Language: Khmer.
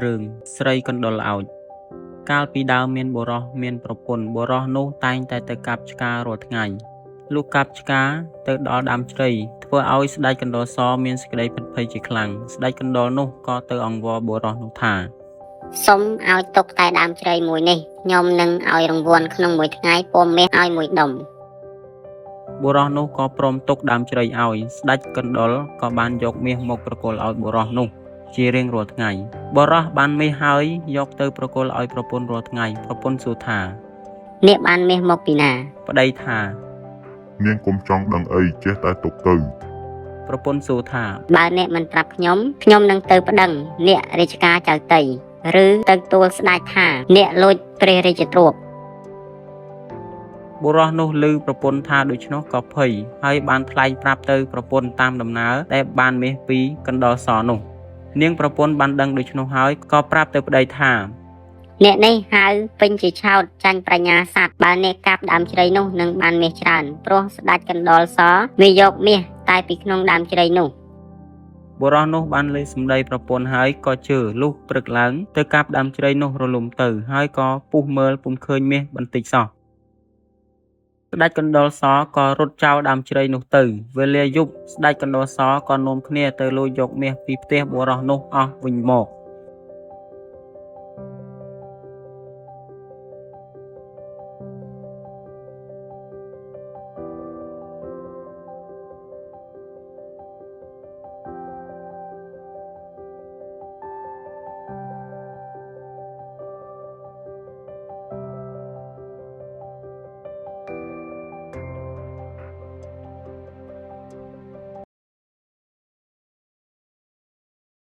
រឿងស្រីកណ្ដុរល្អោចកាលពីដើមមានបុរសមានប្រពន្ធបុរសនោះតែងតែទៅកាប់ឆ្ការរាល់ថ្ងៃលុះកាប់ឆ្ការទៅដល់ដើមជ្រៃធ្វើឲ្យស្ដេចកណ្ដុរសមានសេចក្តីភិតភ័យជាខ្លាំងស្ដេចកណ្ដុរនោះក៏ទៅអង្វរបុរសនោះថា សុំឲ្យទុកតែដើមជ្រៃមួយនេះខ្ញុំនឹងឲ្យរង្វាន់ក្នុងមួយថ្ងៃពំមាសឲ្យមួយដុំ បុរសនោះក៏ព្រមទុកដើមជ្រៃឲ្យស្ដេចកណ្ដុរក៏បានយកមាសមកប្រគល់ឲ្យបុរសនោះជារៀងរាល់ថ្ងៃបុរសបានមាសហើយយកទៅប្រគល់ឲ្យប្រពន្ធរាល់ថ្ងៃប្រពន្ធសួរថា អ្នកបានមាសមកពីណា ប្តីថា នាងកុំចង់ដឹងអីចេះតែទុកទៅ ប្រពន្ធសួរថា បើអ្នកមិនប្រាប់ខ្ញុំខ្ញុំនឹងទៅប្តឹងអ្នករាជការចៅតីឬទៅទួលស្ដេចថាអ្នកលួចព្រះរាជទ្រព្យ បុរសនោះឮប្រពន្ធថាដូច្នោះក៏ភ័យហើយបានថ្លែងប្រាប់ទៅប្រពន្ធតាមដំណើរដែលបានមាសពីកណ្ដុរសនោះនាងប្រពន្ធបានដឹងដូច្នោះហើយក៏ប្រាប់ទៅប្តីថា អ្នកនេះហៅពេញជាឆោតចាញ់ប្រាជ្ញាសត្វបើអ្នកកាប់ដើមជ្រៃនោះនឹងបានមាសច្រើនព្រោះស្ដេចកណ្ដុរសវាយកមាសតែពីក្នុងដើមជ្រៃនោះ បុរសនោះបានឮសម្ដីប្រពន្ធហើយក៏ជឿលុះព្រឹកឡើងទៅកាប់ដើមជ្រៃនោះរលំទៅហើយក៏ពុះមើលពុំឃើញមាសបន្តិចសោះស្ដេចកណ្ដុរសក៏រត់ចោលដើមជ្រៃនោះទៅវេលាយប់ស្ដេចកណ្ដុរសក៏នាំគ្នាទៅលួចយកមាសពីផ្ទះបុរសនោះអស់វិញមក។